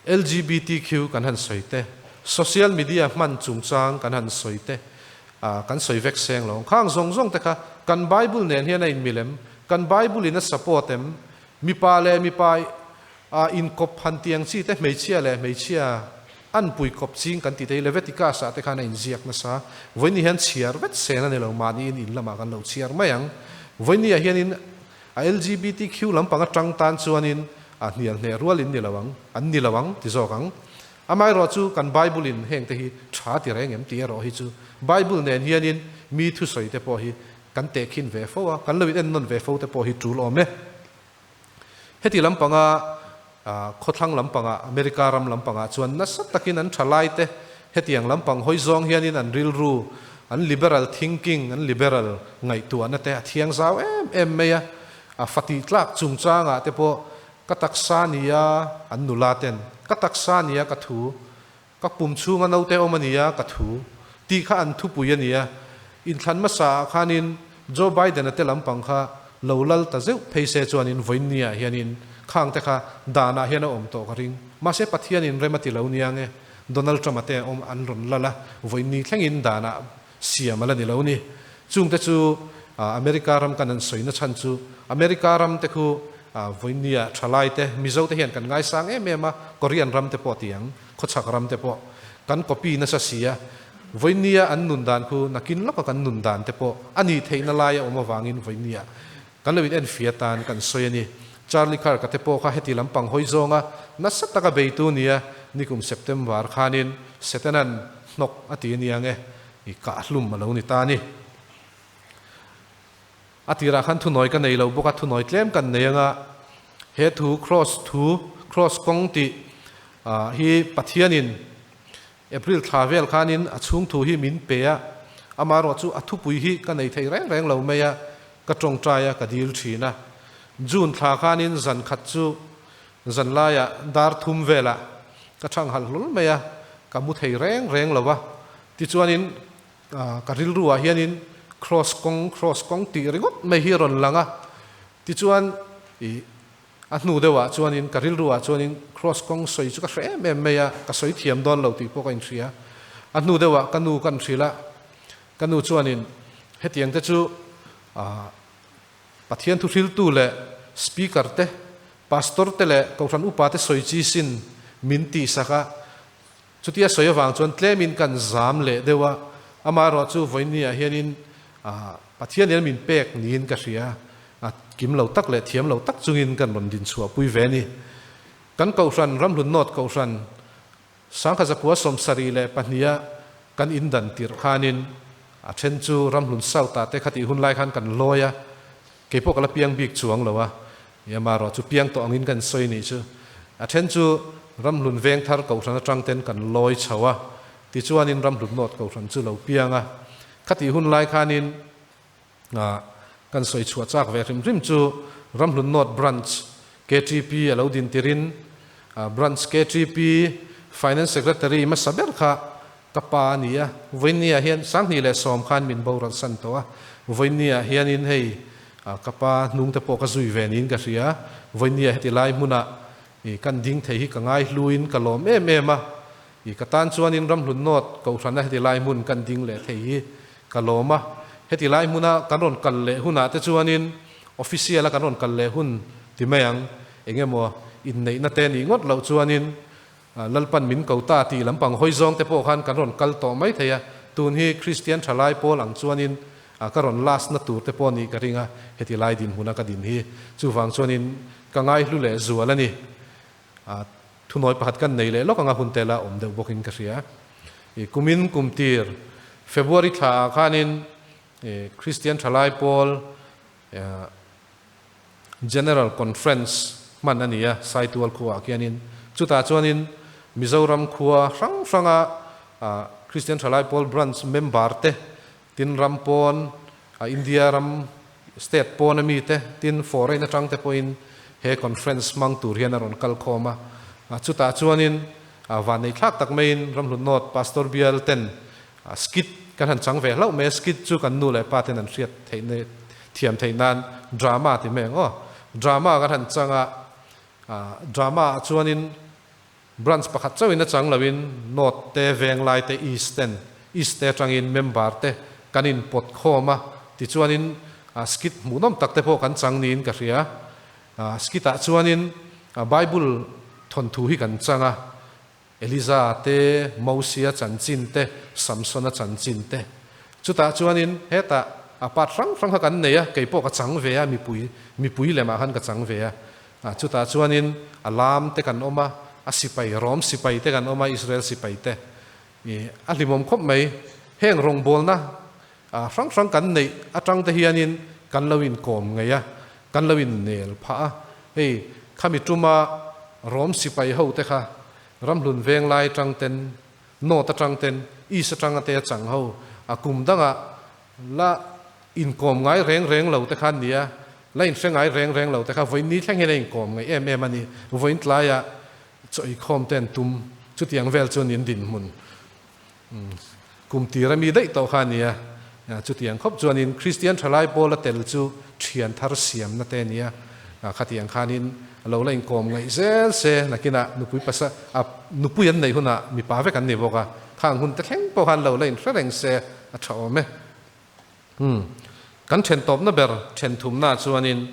LGBTQ kan han sawi te, social media hman chungchang kan han sawi te, kan sawi vek seng lo ang. Khang zawng zawng te kha kan Bible nen hian a inmilem, kan Bible in a support em, mipa leh mipa inkawp han tih ang chi te, hmeichhia leh hmeichhia an pui kawp ching kan tih te hi Leviticus ah te khan a inziak nasa. Vawiin hian chhiar vet sen a ni lo, mahniin in lamah kan lo chhiar mai ang. Vawiin ah hianin A LGBTQ lampang atang tan chuanin a hnial hneh rual in ni lo ang, an ni lo ang ti zawk ang. Amaherawh chu kan Bible in heng te hi tha ti reng em tih erawh hi chu Bible nen hianin mi thusawi te pawh hi kan tehkhin ve fo a, kan lo in ennawn ve fo te pawh hi tul awm e. Heti lampanga khawthlang lampangah America ram lampangah chuan nasa takin an thalai te hetiang lampang hawi zawng hianin an rilru, an liberal thinking, an liberal ngaihtuahna te a thiang zau em em mai a, a fatih tlak chungchangah te pawh ka taksa nia an nula ten ka taksa nia ka thu, ka pum chhunga naute awm a nia ka thu tih kha an thupui a nia. Inthlan hmasa ah khanin Joe Biden-a te lampang kha lo lal ta zeuh phei se chuanin vawiinniah hianin khang te kha danah hian a awm tawh ka ring. Mahse Pathianin rem a ti lo nia nge Donald Trump-a te awm an rawn lal a, vawiinni thlengin danah siam a la ni lo ni. Chungte chu America ram kan han sawi na chhan chu America ram te khu vawiinniah thalai te Mizo te hian kan ngaisang em em a, Korean ram te pawh ti ang, khawchhak ram te pawh kan copy nasa si a, vawiinnia an nun dan khu nakin lawka kan nun dan te pawh a nih theihna lai a awm avangin vawiinnia kan lo in enfiah atan kan sawi a ni. Charlie Kirk-a te pawh kha heti lampang hawi zawnga nasa taka beitu nia nikum September khanin Setanan hnawk a ti ania nge i kahhlum a lo ni ta a ni. A tirah khan thunawi ka nei lo bawk a, thunawi tlem kan nei anga he thu cross thu, cross kawng tih hi Pathianin April thla vel khanin a chhung thu hi min pe a, amaherawh chu a thupui hi ka nei thei reng reng lo mai a, ka tawngtai a, ka dil thin a. June thla khanin zan khat chu zan laiah dar thum velah ka thang halh hlawl mai a, ka mu thei reng reng lo a. Tichuanin ka rilruah hianin cross kawng, cross kawng tih ringawt mai hi a rawn lang a. Tichuan i. A hnu deuhah chuanin ka rilruah chuanin Kross kawng sawi chu ka hre em em mai a, ka sawi thiam dawn lo tih pawh ka inhria. A hnu deuhah ka nu kan hrilh a, ka nu chuanin hetiang te chu Pathian thuhriltu leh Speaker te, Pastor te leh Kohhran upa te sawi chi sin min tihsak a, Chutia sawi avang chuan tlemin kan zam leh deuh a, amaherawh chu vawinia hianin Pathian hian min pek niin ka hria, kim lo tak leh thiam lo tak chungin kan rawn din chhuahpui ve a ni. Kan Kohhran, Ramhlun North Kohhran, Sangkha Zakua 72-a kan indan tirh khanin a then chu Ramhlun South-ah te khatih hun lai khan kan lawi a, kei pawh ka la piang bik chuang lo a, Amaherawh chu piang tawh angin kan sawi nih chu. A then chu Ramhlun Vengthar Kohhran atang ten kan lawi chho a, tichuanin Ramhlun North Kohhran chu lo piang a. Khatih hun lai khanin kan sawi chhuah chak ve hrim hrim chu Ramhlun North Branch KTP a lo din tirin Branch KTP Finance Secretary hmasa ber kha ka pa a ni a. Vawiinniah hian 2010 khan min boral san tawh a. Vawiinniah hianin hei ka pa hnung te pawh ka zui ve niin ka hria. Vawiinniah heti lai hmunah kan ding thei hi ka ngai hluin ka lawm em em a. Ka tan chuanin Ramhlun North Kohhrana heti lai hmun kan ding leh thei hi ka lawm a. Heti lai hmuna kan rawn kal leh hunah te chuanin official a kan rawn kal leh hun ti mai ang. Engemaw inneihna te nih ngawt loh chuanin Lalpan min ko ta tih lampang hawi zawng te pawh khan kan rawn kal tawh mai thei a, tun hi Kristian thalai pawl ang chuanin ka rawn last na tur te pawh nih ka ring a, heti lai dinhmuna ka din hi chuvang chuanin ka ngaihlu leh zual a ni. Thunawi pakhat kan nei leh lawk anga hun te la awm deuh bawkin ka hria. Kumin kumtir February thla ah khanin Kristian thalai pawl General Conference hman a ni a, Saitual khuaah khianin. Chutah chuanin Mizoram khua hrang hranga Christian Thalai Pawl Branch member te, tin ram pawn, India ram state pawn ami te, tin foreign atang te pawhin he conference hmang tur hian a rawn kal khawm a. Chutah chuanin vannei thlak tak maiin Ramhlun North Pastor Bial ten Skit kan han chang ve hlauh mai a, skit chu kan nu leh pa ten an hriat theih thiam theih nan drama ti mai ang aw. Drama kan han chang a, drama ah chuanin branch pakhat chauhin a chang loin North te, Venglai te, East ten, East te atangin member te kan in pawt khawm a, tichuanin skit hmuhnawm tak te pawh kan chang niin ka hria. Skit ah chuanin Bible thawnthu hi kan chang a, Eliza te, Mosia chanchin te, Samsona chanchin te. Chutah chuanin hetah a part hrang hrang kha kan nei a, kei pawh ka chang ve a, mipui, mipui lemah khan ka chang ve a. Chutah chuanin a lam te kan awm a, a sipai, Rom sipai te kan awm a, Israel sipai te. I a hlimawm khawp mai. Heng rawngbawlna hrang hrang kan neih atang te hianin kan lo inkawm ngei a, kan lo innel phah a. Hei, khami tuma Rom sipai ho te kha Ramhlun veng lai atang ten, North atang ten, East atanga te a chang ho, a kum dangah la inkawm ngai reng reng lo te kha an ni a, la inhre ngai reng reng lo te kha vawiin ni thleng hian a inkawm ngei em em a ni. Vawiin tlaiah chaw eikhawm te an tum, chutiang vel chu an indinhmun. Kum tir ami daih tawh kha a nia. Chutiang khawp chuanin Kristian thalai pawl a tel chu thian thar siamna te a nia. Khatiang khanin a lo la inkawm ngaih zel se nakinah nupui pasa a nupui an neih hunah mipa vek an ni bawk a, khang hun te thleng pawh khan lo la inhre reng se a tha awm e. Kan then tawpna ber then thumna chuanin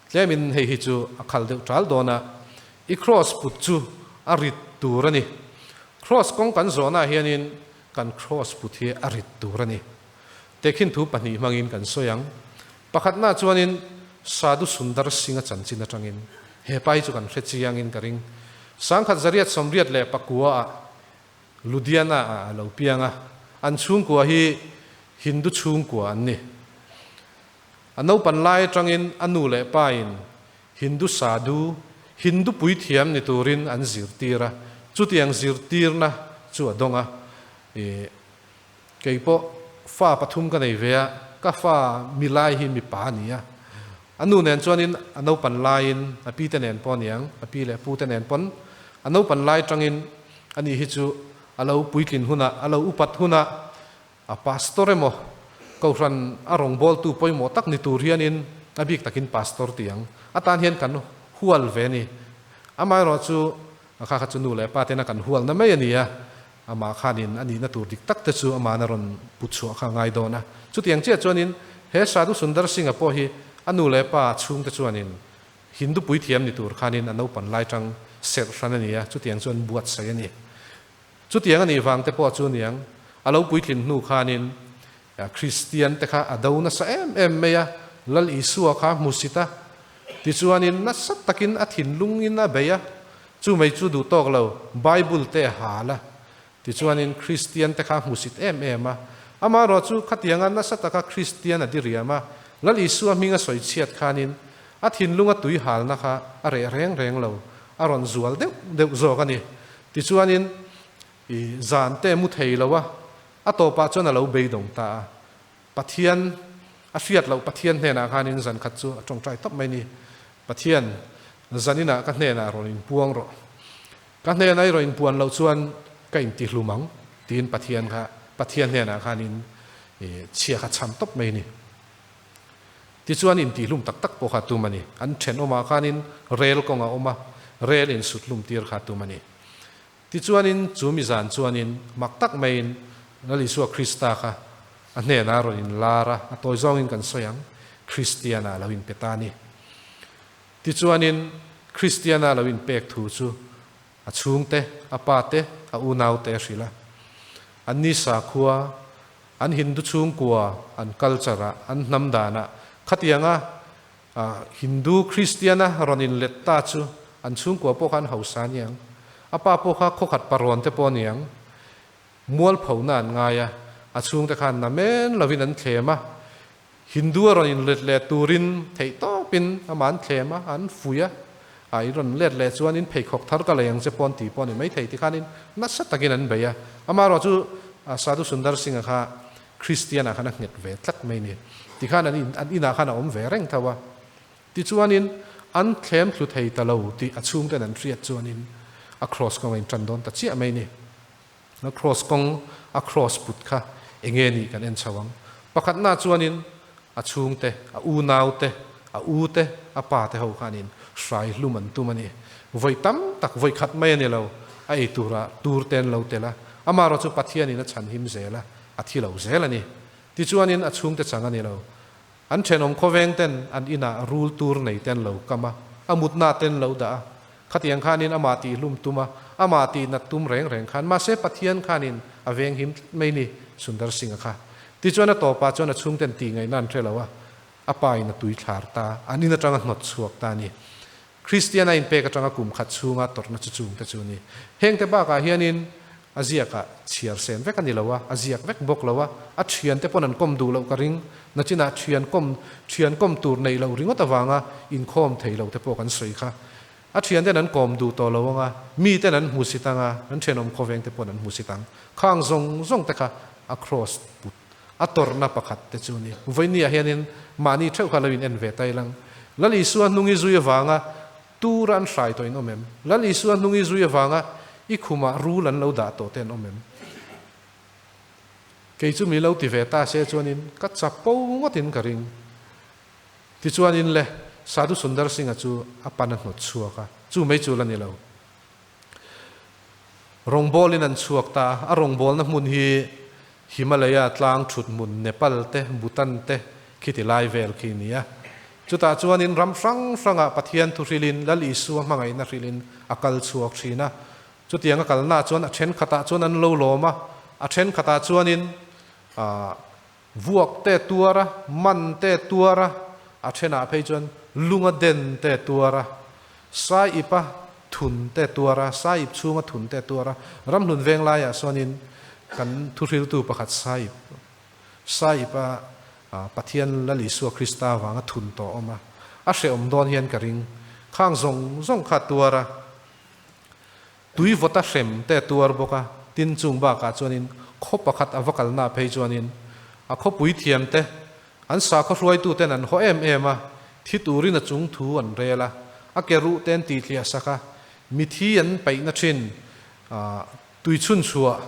Tlemin hei hi chu a khal deuh ṭal dawn a, i kraws put chu a rit tur a ni. Kraws kawng kan zawhnah hianin kan kraws put hi a rit tur a ni. Tehkhin thu pahnih hmangin kan sawi ang. Pakhatna chuanin Sadhu Sundar Singh-a chanchin atangin he pa hi chu kan hre chiangin ka ring. 1989-ah Ludhiana-ah a lo piang a, an chhungkua hi Hindu chhungkua an ni. A naupan lai atangin a nu leh pa in Hindu sadhu, Hindu puithiam ni turin an zirtir a, chutiang zirtirna chu a dawng a. I kei pawh fa pathum ka nei ve a, ka fa mi lai hi mipa a ni a. A nu nen chuanin a naupan laiin a pi te nen pawh a niang, a pi leh pu te nen pawn a naupan lai atangin ani hi chu a lo puitlin hunah, a lo upat hunah A pastor emaw, Kohhran a rawngbawltu pawimawh tak ni tur hianin A bik takin pastor ti ang atan hian kan hual ve a ni. Amaherawhchu a kha kha chu nu leh pa tena kan hualna mai a ni a, amah khanin a nihna tur dik tak te chu ama'n a rawn put chhuah kha a ngai dawn a. Chutiang chiah chuanin he Sadhu Sundar Singh-a pawh hi a nu leh pa chhungte chuanin Hindu puithiam ni tur khanin a naupan lai tang serh hran a ni a, chutiang chuan buatsaih a ni. Chutiang a nih vang te pawh chu niang, a lo puitlin hnu khanin Kristian te kha a do nasa em em mai a, Lal Isua kha hmusit a, tichuanin nasa takin a thinlungin a bei a, chu mai chu duh tawk lo, Bible te a hal a, tichuanin Kristian te kha hmusit em em a. Amaherawh chu khatianga nasa taka Kristian a diriam a, Lal Isua hming a sawi chhiat khanin a thinlunga tui halna kha a reh reng reng lo, a rawn zual deuh deuh zawk a ni. Tichuanin i zan te mu thei lo a, a tawpah chuan a lo beidawng ta a. Pathian, a hriat loh Pathian hnenah khanin zan khat chu a tawngtai tawp mai ni. Pathian, zaninah ka hnenah rawn inpuang rawh. Ka hnenah i rawn inpuan loh chuan ka intihlum ang, tiin Pathian kha Pathian hnenah khanin i chhia kha cham tawp mai ni. Tichuan intihlum tak tak pawh kha tum a ni. An thenawmah khanin rel kawng a awm a, rel insuthlum tir kha tum a ni. Tichuanin chu mizan chuanin mak tak maiin Lal Isua Krista kha a hnenah a rawn inlar a, a tawi zawngin kan sawi ang, Kristiana a lo inpe ta a ni. Tichuanin Kristiana a lo inpek thu chu a chhungte, a pate, a unaute a hrilh a. Anni sakhua, an Hindu chhungkua, an culture-ah, an hnam danah khatianga Hindu Kristiana rawn inlet ta chu an chhungkua pawh kha an hausa aniang. A pa pawh kha khawkhat parawn te pawh aniang. Mualphona an ngai a, a chhungte khan na men lovin an thlem a. Hindu a rawn inlet leh turin theih tawpin amah an thlem a, an fuih a. A i rawn let leh chuan in pheikhawk thar ka lei ang che pawn tih pawh a ni maithei ti khanin nasa takin an bei a. Amaherawhchu Sadhu Sundar Singh-a kha Kristianah khan a nghet ve tlat mai ni. Tikhan an in an inah khan a awm ve reng tho a. Tichuanin an thlem thlu thei ta lo tih a chhungten an hriat chuanin a cross kawng a intan dawn ta chiah mai ni. A cross kawng a cross put kha enge nih kan en chho ang. Pakhatna chuanin a chhungte, a unaute, a ute, a pate ho khanin hrai hlum an tum a ni. Vawi tam tak, vawi khat mai a ni lo, a ei tura tur te an lo tel a, amaherawh chu Pathianin a chhan him zel a, a thi lo zel a ni. Tichuanin a chhungte chang a ni lo. An thenawm khawveng ten an inah rul tur nei te an lo kam a, a mutna te an lo dah a. Khatiang khanin amah tih hlum tum a, amah tih nat tum reng reng khan, mahse Pathian khanin a veng him tlat mai ni, Sundar Singh-a kha. Tichuan a tawpah chuan a chhungten tih ngaihna an hre lo a, a pa in a tui thlar ta, an in atanga hnawt chhuak ta a ni. Kristian a inpek atanga kum khat chhunga tawrhna chu chungte chu a ni. Hengte bakah hianin a ziakah chhiar sen vek a ni lo a, a ziak vek bawk lo a, a thiante pawn an kawm duh loh ka ring. Nachinah thian kawm thian kawm tur neih loh ringawt avanga inkhawm thei lo te pawh kan sawi kha. A thianten an kawm duh tawh lo anga, miten an hmu sit anga, an thenawm khawveng te pawn an hmu sit ang. Khang zawng zawng te kha a cross put a tawrhna pakhat te chu a ni. Vawinia hianin mahni theuh kha lo in en ve ta ilang. Lal Isua hnung i zui avanga tur an hrai tawh in awm em? Lal Isua hnung i zui avanga i khumah rul an lo dah tawh te an awm em? Kei chu mi lo ti ve ta se chuanin ka chapo ngawtin ka ring. Tichuanin le, Sadhu Sundar Singh-a chu a pan a hnawt chhuak a, chu mai chu la ni lo. Rawngbawlin an chhuak ta a, a rawngbawlna hmun hi Himalaya tlang thut hmun Nepal te, Bhutan te khiti lai vel khi a ni a. Chutah chuanin ram hrang hrangah Pathian thu hrilhin Lal Isua hmangaihna hrilhin a kal chhuak thin a. Chutiang a kalnaah chuan a thenkhatah chuan an lo lawm a, a thenkhatah chuanin vuak te tuar a, man te tuar a, a thenah phei chuan lunga den te tuar a, saiip a thun te tuar a, saiip chhunga thun te tuar a, ramhlun veng laiah sawnin kan thuhriltu pakhat saiip, saiip a Pathian Lal Isua Krista vanga thun tawh awm a, a hrehawm dawn hian ka ring, khang zawng zawng kha tuar a. Tui vawta hrem te a tuar bawk a, tin chung bakah chuanin khaw pakhat a va kalna phei chuanin a khawpui thiam te, an sakhaw hruaitu ten an haw em em a, thi turin a chung thu an rel a, a ke ruh te an tihhliah sak a, mithi an paihna thin tui chhunchhuah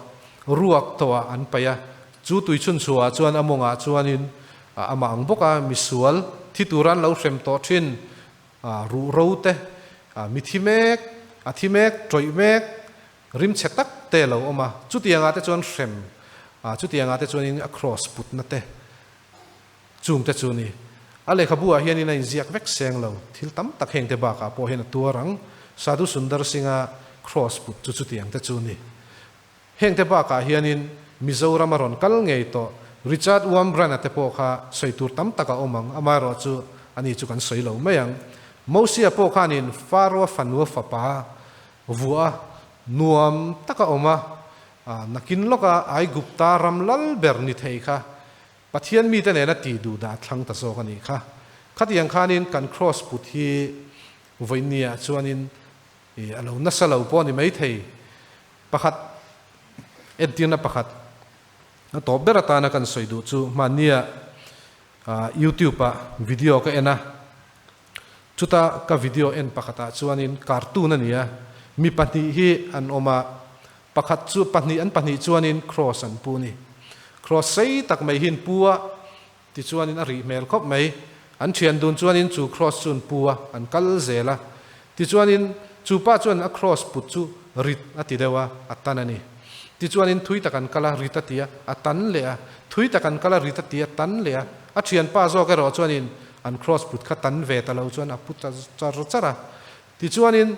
ruak tawhah an paih a, chu tui chhunchhuahah chuan a mawngah chuanin amah ang bawk a misual. thi tura an lo hrem tawh thin ruh ro te, mi thi mek, a thi mek, tawih mek, rim chhe tak te a lo awm a, chutiangah te chuan hrem, chutiangah te chuanin a cross putna te chung te chu ni. A lehkhabu ah hianin a inziak vek seng lo, thil tam tak heng te bakah pawh hian a tuar ang, Sadhu Sundar Singh-a cross put chu chutiang te chu ni. Heng te bakah hianin Mizoram a rawn kal ngei tawh Richard Wurmbrand-a te pawh kha sawi tur tam tak a awm ang, amaherawhchu ani chu kan sawi lo mai ang. Mosia pawh khanin Pharaoh-a fanua fapa vuah a, nuam taka awm a, nakin lawka Aigupta ram lal ber ni thei kha Pathian mite nena ti duh dah thlang ta zawk a nih kha. Khatiang khanin kan cross put hi vawinia chuanin a lo nasa lo pawh a ni maithei. Pakhat, entirna pakhat a tawp ber atana kan sawi duh chu hmannia YouTube ah video ka en a, chuta ka video en pakhatah chuanin cartoon a ni a, mi pahnih hi an awm a, pakhat chu pahnih an pahnih chuanin cross an pu a ni. Cross sei tak mai hi an pu a, tichuanin a rih hmel khawp mai. An thian dun chuanin chu cross chu an pu a, an kal zel a. Tichuanin chu pa chuan a cross put chu rit a ti deuh a, a tan a ni. Tichuanin thui tak an kal a, rit a ti a, a tan leh a. Thui tak an kal a, rit a ti a, tan leh a. A thianpa zawk erawh chuanin an cross put kha tan ve ta lo chuan a pu ta char char a. Tichuanin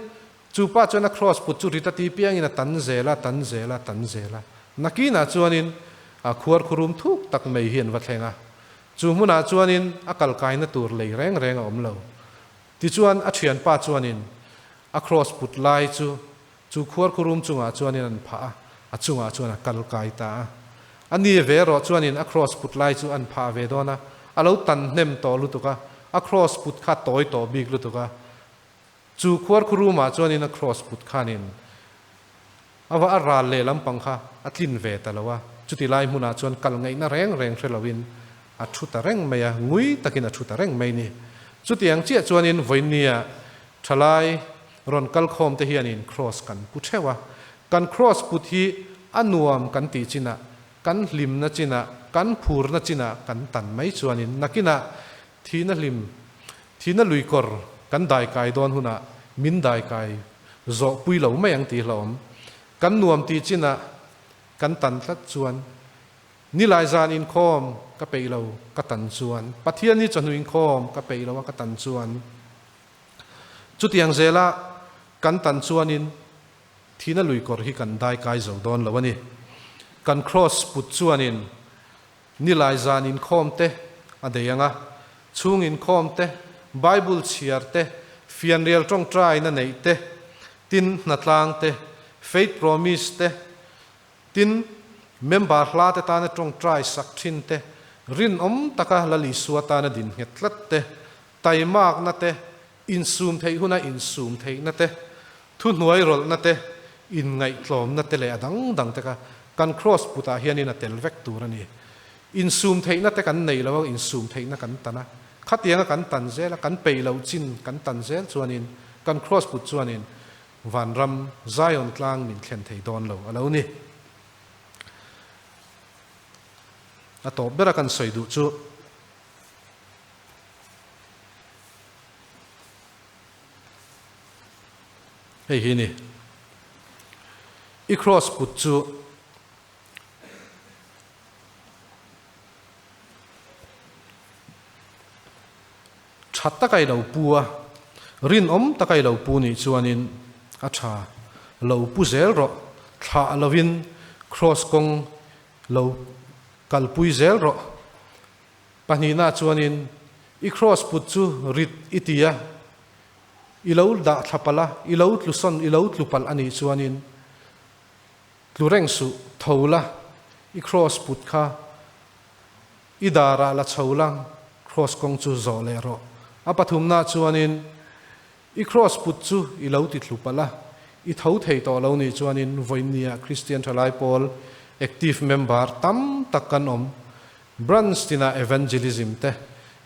chu pa chuan a cross put chu rit a ti piangin a tan zel a, tan zel a, tan zel a. Nakinah chuanin a khuar khurum thuk tak mai hi an va thleng a. Chu hmunah chuanin a kalkaina tur lei reng reng a awm lo. Tichuan a thianpa chuanin a cross put lai chu chu khuar khurum chungah chuanin an phah a, a chungah chuan a kal kai ta a. A ni ve erawh chuanin a cross put lai chu an phah ve dawn a, a lo tan hnem tawh lutuk a, a cross put kha tawi tawh bik lutuk a. Chu khuar khurumah chuanin a cross put khanin a va a ral leh lampang kha a tlin ve ta lo a, chuti lai hmunah chuan kal ngaihna reng reng hre loin a thu ta reng mai a, ngui takin a thu ta reng mai ni. Chutiang chiah chuanin vawinia thalai rawn kal khawm te hianin cross kan pu theuh a, kan cross put hi a nuam kan tih chinah, kan hlimna chinah, kan phurna chinah kan tan mai chuanin nakinah Thihna hlim, thihna luikawr kan daikai dawn hunah min daikai zawh pui lo mai ang tih hlauhawm. Kan nuam tih chinah kan tan tlat chuan nilai zan inkhawm ka peih lo ka tan chuan Pathian hi chawhnu inkhawm ka peih lo a ka tan chuan chutiang zela kan tan chuanin thihna luikawr hi kan daikai zo dawn lo a ni. Kan cross put chuanin Nilai zan inkhawm te a dei ang a, chhung inkhawm te, Bible chhiar te, fianrial tawngtaina neih te, tin hnatlang te, faith promise te, tin member hla te tana tawngtai sak thin te, rinawm taka Lal Isua tana din nghet tlat te, taimakna te, insum theih huna insum theihna te, thuhnuai rawlhna te, inngaihtlawmna te leh a dang dang te kha kan cross putah hianin a tel vek tur a ni. Insum theihna te kan nei lo a, insum theihna kan tan a, khatianga kan tan zel a, kan peih loh chin kan tan zel chuanin kan cross put chuanin vanram Zion tlang min thlen thei dawn lo a lo ni. A tawp bera kan sawi duh chu. Hei hi ni. I cross put chu tha taka i lo pu a, rinawm taka i lo pu nih chuanin a tha lo pu zel rawh, thlah lovin cross kawng lo kalpui zel rawh. Pahnihna chuanin i cross put chu rit i ti a, i lo dah thla palh a, i lo tlu sawn, i lo tlu palh a nih chuanin tlu reng suh, tho la, i cross put kha i darah la chho la, cross kawng chu zawh leh rawh. A pathumna chuanin i cross put chu i lo ti thlu palh a, i tho thei tawh lo nih chuanin vawinia Kristian Thalai Pawl active member tam tak kan awm. Branch tinah Evangelism te,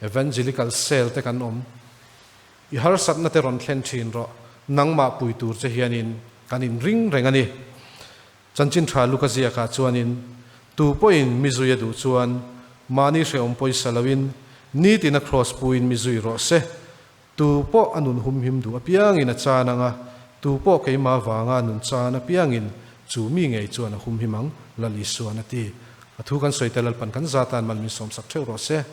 Evangelical Cell te kan awm. I harsatna te rawn thlen thin rawh, nangmah pui tur che hianin kan inring reng a ni. Chanchin tha Luka ziakah chuanin, Tu pawhin mi zui a duh chuan mahni hrehawm pawisa loin Nitin a kraws puin mi zui rawh se. Tu pawh a nun humhim duh apiangin a chan ang a, tu pawh keimah vanga a nun chan apiangin chu mi ngei chuan a humhim ang, Lal Isuan a ti. A thu kan sawi te Lalpan kan zatan mal min sawmsak theuh rawh se.